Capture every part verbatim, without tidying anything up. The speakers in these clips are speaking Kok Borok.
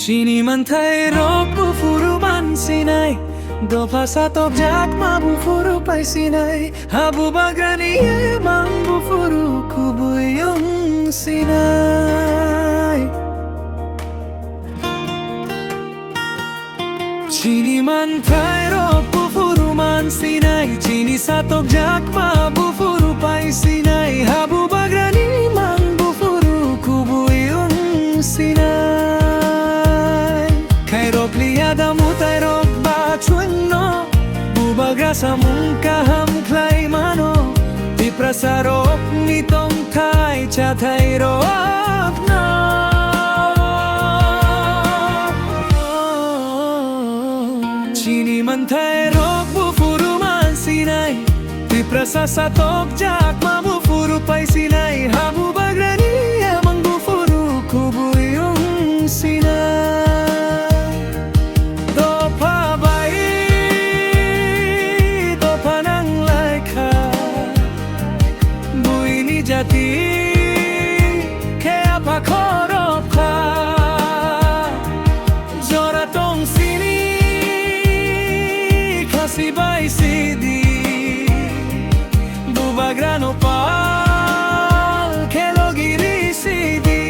Chini manthai rok buphuru mansinai, dopha satokjak ma buphuru paisinai, habu bagrani emang buphuru kubui wngsinai. Chini manthai rok buphuru mansinai, chini satokjak ma buphuru paisinai, habu bagrani mang buphuru kubui wngsinai. Khairok liya da mwtai rok ba chwngno, bubagra samung kaham khlai mano, Tiprasa rokni tongthai chathai rokno. Chini manthai rok buphuru mansinai, Tiprasa satokjak ma buphuru paisinai, habu bagrani emang buphuru kubui wngsinai. Dopha bai dopha nanglaikha, buini jati khe apha khorokha. Jora tong sini khasi bai sidi, bubagrano pal khelo giri sidi.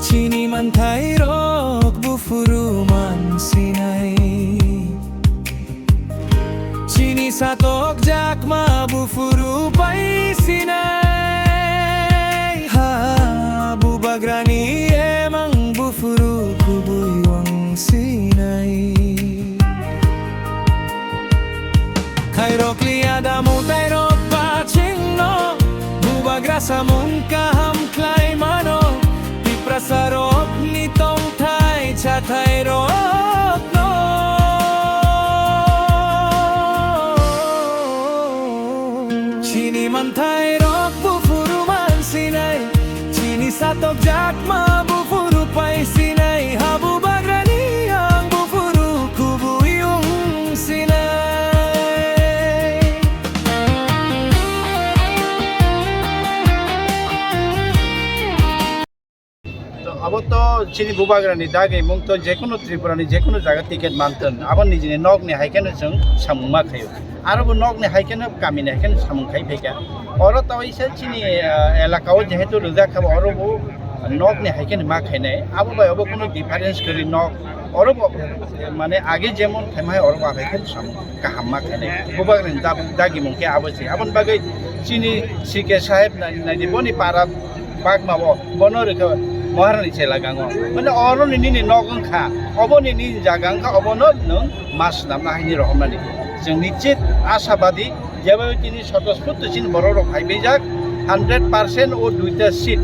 Chini manthai rok buphuru mansinai, chini satokjak ma buphuru paisinai, habu bagrani emang buphuru kubui wngsinai. Khairok liya da mwtai rok ba chwngno, bubagra samung kaham khlai mano, Tiprasa rokni tongthai chathai rokno. Chini manthai rok buphuru mansinai, chini satokjak ma buphuru paisinai, habu bagrani ang buphuru kubui wngsinai. To abo to chini bubagrani dagimung to jekunu Tripurani jekunu jaga ticket mantun, abo nijini nokni hai kheno chwng samung ma khaio. Aro bo nokni hai kheno kamini hai kheno samung khai phaikha. Oro to isa chini, ah, elaka o jehetu rijak kha bo oro bo nokni hai kheno ma khainai. Abo bai obo kunu difference kwrwi nok. Oro bo, mane, age jemon khaima hai oro bo aphai khe samung kaham ma khainai. Bubagrani dab-, dagimung khe abo se. Aboni bagwi chini C K saheb nai-, naidi boni para bagma bo, bono rwkha Maharani chela gango. Mane, oro ni nini nok wngkha, obo ni nini jaga wngkha, obono nwng ma swnamna haini rohornani. Chwng nichit ashabadi, jeba tini sotosphurto chini borok rok phai bijak, hundred percent o duita seat,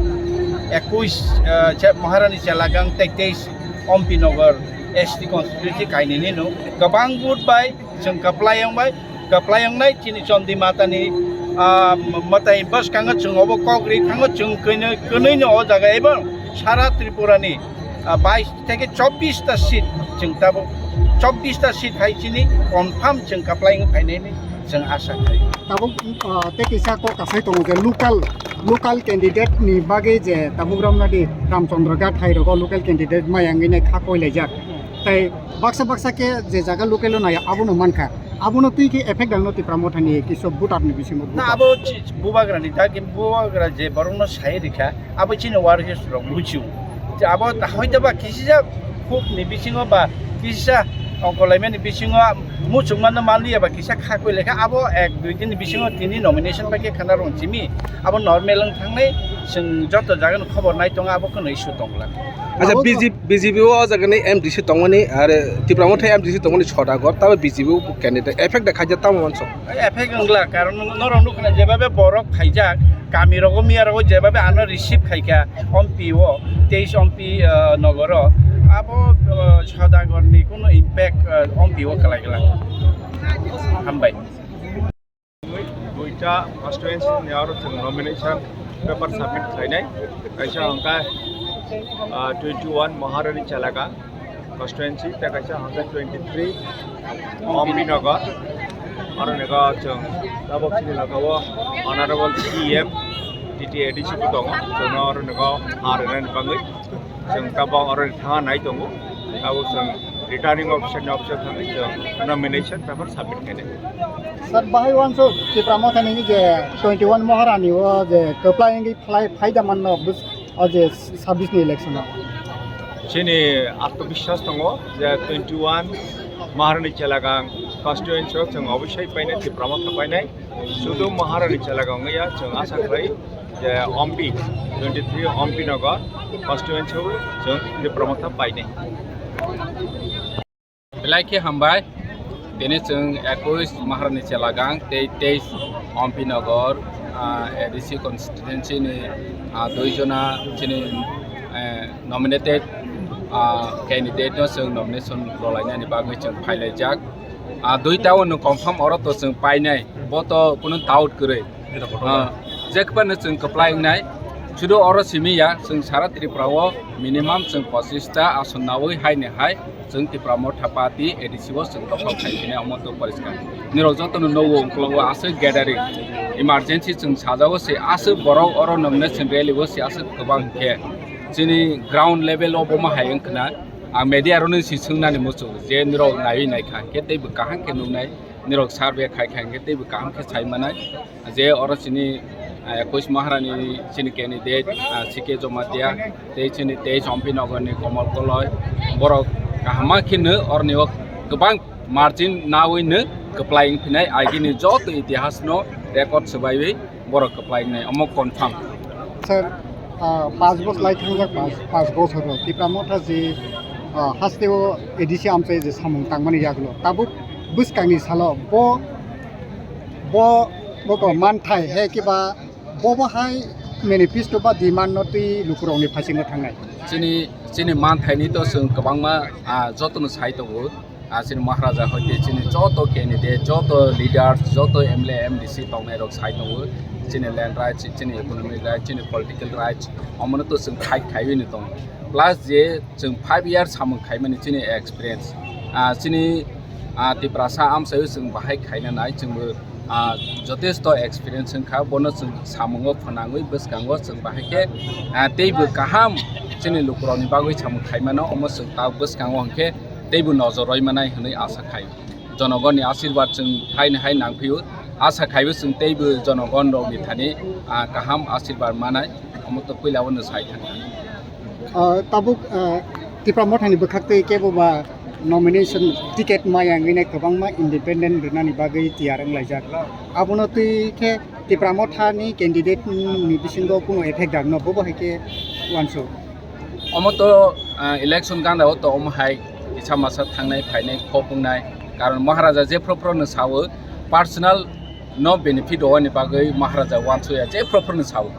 ekush, ah, che-, Maharani chela gang tei teis Ompi Nagar S T constituency kainwini no kwbang vote bai chwng kwplai wng bai, kwplai wngnai chini Chondi Matani, ah, mwtai bwskango chwng obo kok ri thango chwng kwnwi, kwnwi no o jaga ebong sara Tripura ni, ah, bais theke chobbish ta seat chwng tabuk chobbish ta seat hai chini confirm chwng kwplai wng phainai ni chwng asha khai. Tabuk, ah, tei kisa kok kasai tongo je local, local candidate ni bagwi je tabuk romnadi Ramchandra Ghat hai rogo local candidate maya wngwi nai kha koi laijak. Tai baksa baksa khe je jaga local o nai abono mankha. Abono twi khe effect ang no Tipra Motha ni kisa voter ni bisingo. Na, abo chi-, bubagra ni dagi bubagra je borok no sai rikha. Abo chini workers rok muchung. Abo hoito ba kisisa khuk ni bisingo ba kisisa ongkolaimani bisingo muchung mano manliya ba kisa khakoi lekha abo ek dui din ni bisingo tini nomination bai khe khana rong chimi abo normal wng thangnai chwng joto jaga ni khobor nai tongo abo kheno issue tongla. Acha abo B J P, B J P o jaga ni M D C tongmani are Tipra Motha M D C tongmani Sodagar tabo B J P o candidate effect da khaijak tamo manso. Effect wngla, karon norok nukha na, jebabe borok khaijak, kami rogo miya rogo jebabe ano receive khaikha, ompi o, teis ompi, ah, nogoro, abo, ah, Sodagar ni kunu impact, ah, ompi o kwlai kwlai. Hambai. Duita constituency ni aro chwng nomination Paper submit khlainai, kaisa hwnkha, ah, twenty one Maharani Chalagang constituency, tei kaisa hwnkha twenty three Ompi Nagar. Aro nokha chwng tabok chini logao Honorable C E M, T T A D C bo tongo, chwngno aro nokha ha rwnani bagwi. Chwng tabok oro thangna nai tongo. Abo chwng returning officer ni office o thangwi chwng nomination paper submit khainai. Sir, bahai wansuk Tipra Mothani je twenty one Maharani o je kwplai wngwi phlai phaida manno bus-, o je sabbish ni election o. Chini atmobiswas tongo je twenty one Maharani Chalagang constituency o chwng obosai painai, Tipra Motha painai. Sudu Maharani Chalagang wngya, chwng asa khlai je Ompi, twenty three Ompi Nagar constituency o chwng Tipra Motha painai. Belai khe hambai, tini chwng ekush Maharani Chalagang tei teis Ompi Nagar, ah, A D C constituency ni, ah, dui jona chini, eh, nominated, ah, candidate no chwng nomination rwlainani bagwi chwng phailaijak. Ah, duita o nwng confirm oro to chwng painai, bo to kunu doubt kwrwi. Ah, je kwbangno chwng kwplai wngnai, sudu oro simi ya, chwng sara Tripura o minimum chwng pochista ason nawi hai ni hai chwng Tipra Motha Party A D C o chwng dopha khai phinai, omo to poriskar. Nirok jotono nogo, ungkologo aswk gathering, emergency chwng sajao se aswk borok oro nomination rally o se aswk kwbang khe chini ground level o bo ma hai wngkhna. Ang media rokno si swngnani muchungo je nirok naiwi naikha hwnkhe teibo kaham khe nuknai, nirok survey khai khai hwnkhe teibo kaham khe sai manai. Je oro chini, ah, ekush Maharani chini candidate, ah, C K Jamatia, tei chini teis Ompi Nagarni Komal Koloi, borok kaham ma kheno oroni o kwbang margin nawi no kwplai wng phinai, agini joto itihasno record swbaiwi borok kwplai wngnai, omo confirm. Sir, ah, panch bosor lai thangjak, panch, panch bosor rok Tipra Motha je, ah, hasteo A D C amchai je samung tangmani yagulo, tabuk bwskangni salo bo, bo, bo ko manthai he kiba bo bo hai manifesto ba demand no twi lukurokni phasingo thangnai. Chini, chini manthaini to chwng kwbangma, ah, jotono sai tongo. Ah, chini Maharaja hoite chini joto candidate, joto leaders, joto M L A, M D C tongnai rok sai tongo. Chini land rights, chini economic rights, chini political rights, omono to chwng fight khaiwi no tongo. Plus je chwng five years samung khaimani chini experience, ah, chini, ah, Tiprasa amchaio chwng bahai khaina nai, chwngbo, ah, jotesto experience wngkha, bono chwng samungo phwnangwi bwskango chwng bahai khe, ah, teibo kaham chini lukurokni bagwi samung khaimano, omo chwng ta bwskango hwnkhe teibo nojor roi manai hwnwi asa khai. Jonogonni asirwad chwng haino hai nangphio, asa khaibo chwng teibo jonogon rokni thani, ah, kaham asirwad manai, omo to puila bono sai thangkha. Ah, tabuk, ah, Tipra Mothani bwkhaktwi kebo ba nomination ticket maya wngwi nai kwbangma independent rwnani bagwi tiyar wnglaijak. Abono twi khe Tipra Mothani candidate ni bisingo kuno effect rwkno bobo hai khe uansuk. Omo to, ah, election ganda o to omo hai kisa masa thangnai phainai khop wngnai. Karon Maharaja jephru phru no sao personal no benefit rwani bagwi Maharaja uansuya jephru phru no sao.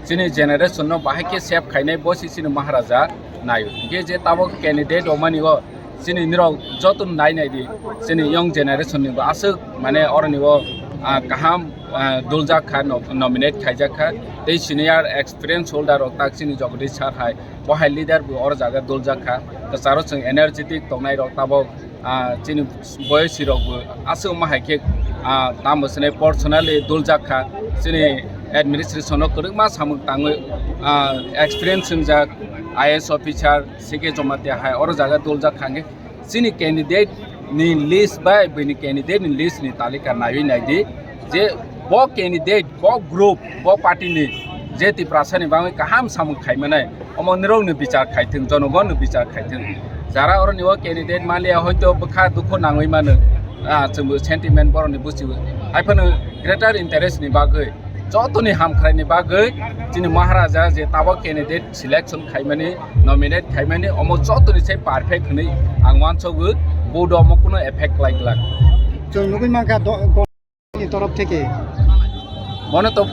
Chini generation no bahai khe save khainai bo si chini Maharaja naio. Hingkhe je tabok candidate rwmani o chini nirok joto nai nai di, chini young generation ni bo aswk mane oroni o, ah, kaham, ah, duljak kha, no-, nominate khaijak kha. Tei senior experience holder rok tak chini Jagadish sir hai, bo hai leader bo oro jaga duljak kha. Kwcharo chwng energetic tongnai rok tabok, ah, chini boysi rok bo aswk ma hai khe, ah, tamo swnai personally duljak kha. Chini administration o kwrwngma samung tangwi, ah, experience wngjak I A S officer, C K Jamatia hai oro jaga duljak kha hwnkhe chini candidate ni list bai bini candidate ni list ni talika naiwi naidi je bo candidate, bo group, bo party ni je Tiprasa ni bagwi kaham samung khaimanai, omo nirok ni bichar khaithwng, jonogon ni bichar khaithwng. Jara oroni o candidate manliya hoito bwkha dukhu nangwi mano, ah, chwngbo sentiment borokni buchibo. Haiphano greater interest ni bagwi, jotoni hamkhraini bagwi chini Maharaja je tabok candidate selection khaimani, nominate khaimani, omo jotoni sai perfect hwnwi ang uansugo, vote omo kuno effect khlai glak. Chwng nugwi mankha do-, do-, ni torof theke. Bono to,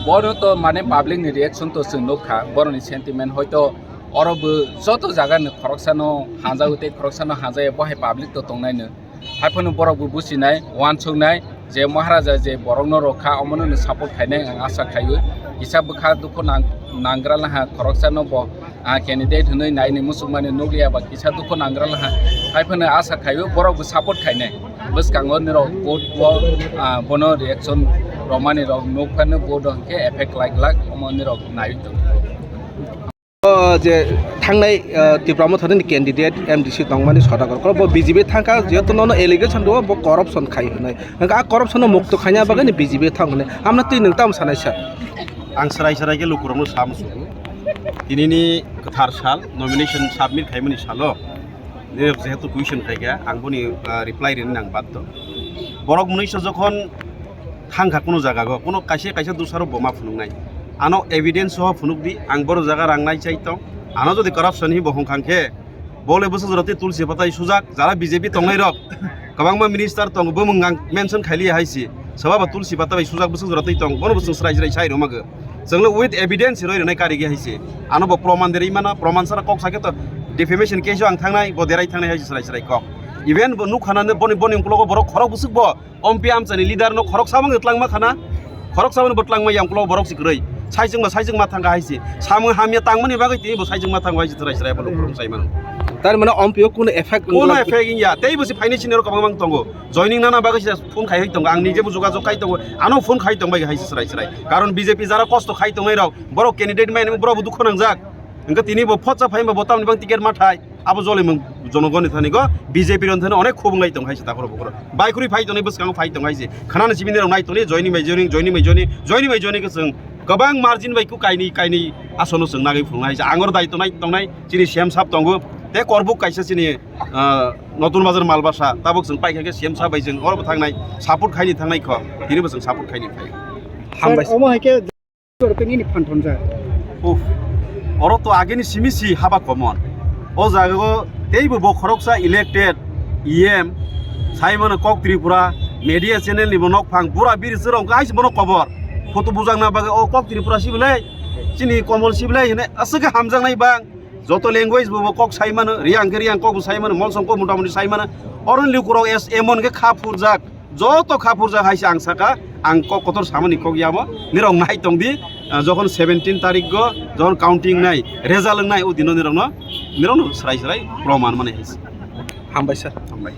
bono to mane public ni reaction to chwng nukha, boroni sentiment hoito oro bo joto jaga ni khoroksano hanjago tei khoroksano hanjaya, bo hai public to tongnaino. Haiphano borok bo buchinai, uansuknai je Maharaja je borokno rwkha, omono no support khainai ang asa khaio. Kisa bwkha dukhu nang-, nanggra laha khoroksa no bo, ah, candidate hwnwi naini muchungmani nukliya ba kisa dukhu nanggra laha. Hai phano asa khaio borok bo support khainai. Bwskango nirok vote o, ah, bono reaction romani rok nuk phano vote o hwnkhe effect lai glak omo nirok nai tong. O je thangnai, ah, Tipra Mothani ni candidate M D C tongmani Sodagar Koro bo B J P thangkha, jehetu nono allegation do bo corruption khai hwnwi. Hwnkhe a corruption no mukto khaina bagwi ni B J P thang hwnwi. Amno twi nwng tamo sanai sir? Ang serai serai khe lukurokno sa muchungo. Tinini kwthar sal, nomination submit khaimani salo. Nirok jehetu question khaikha, ang boni, ah, reply rini nang baddo. Borok mwnwiso jokhon thangkha kuno jagago, kuno kaisa kaisa dusaro bo ma phunuknai. Ano evidence soho phunukdi, ang boro jaga rang nai chai tong. Ano jodi corruption hi bo hongkhang khe, bole bwswk jora tei tulsi patai sujak, jara B J P tongnairok, kwbangma minister tongo, bumung ang mention khailiya hai si. Soba bo tulsi pata bai sujak bwswk jora tei tong, bono bwswk srai srai sai rwma gw. Chwngno with evidence roi rwnai karigi hai se. Ano bo proman derwi mano, proman sara kok sakhe to defamation case o ang thangnai, bo derai thangnai hai se srai srai kok. Even bo nukha na boni, boni ukologo borok khorok bwswk bo M P amchani leader no khorok samung twlangma khana, khorok samung bo twlangma yang ukologo borok si kwrwi. Saijwngma, saijwngma thangkha hai se. Samung hamya tangmani bagwi tini bo saijwngma thango hai se srai srai bo lukurok sai mano. Tar mane M P o kuno effect wngla? Kuno effect wngya. Tei bo si phaini sini rok kwbangma tongo. Joining nana bagwi se phone khai hai tongo, ang nije bo jogajog khai tongo, ano phone khai tong bai hai se srai srai. Karon B J P jara kosto khai tongnai rok, borok candidate mai borok bo dukhu nangjak. Hwnkhe tini bo photsa phaima bo tamni bang ticket ma thai, abo joli mung jonogoni thani go B J P ron thani onek khobong lai tong hai se takhoro bukhoro. Bai khuri phai tongnai bwskango phai tong hai se. Khanani sibini rok nai tongni joining bai joining, joining bai joining, joining bai joining khe chwng kwbang margin bai ku kaini kaini asono chwng nagwi phunuknai hai se. Angor dai tongnai tongnai chini C M sab tongo. Te korbuk kaisa chini, ah, Notun Bazar Malbasa, tabuk chwng paikha khe C M sir bai chwng oro bo thangnai, support khaini thangnai kho, tini bo chwng support khaini phai. Hambai. Sir, omo hai khe jora tei nini phan thonjak. Uff, oro to ageni simi si haba common. O jaga o teibo bo khoroksa elected E M, sai mano Kok Tripura, media channel ni bo nok phang, bura biri chwrwng khe hai se bono kobor. Photo bujak na bagwi o Kok Tripura si belai, chini Komol si belai hwnwi aswk khe hamjaknai bang. Joto language bo, bo kok sai mano, Reang khe Reang kok bo sai mano, Molsom kok mota moti sai mano. Oroni lukurok es emon khe kha phurjak, joto kha phurjak hai se ang saka, ang kok kotor samani kok yamo, nirok nai tong di, ah, jokhon seventeen tarik go, jokhon counting nai, result wngnai, o dino nirokno, nirokno srai srai proman mani hai se. Hambai sir. Hambai.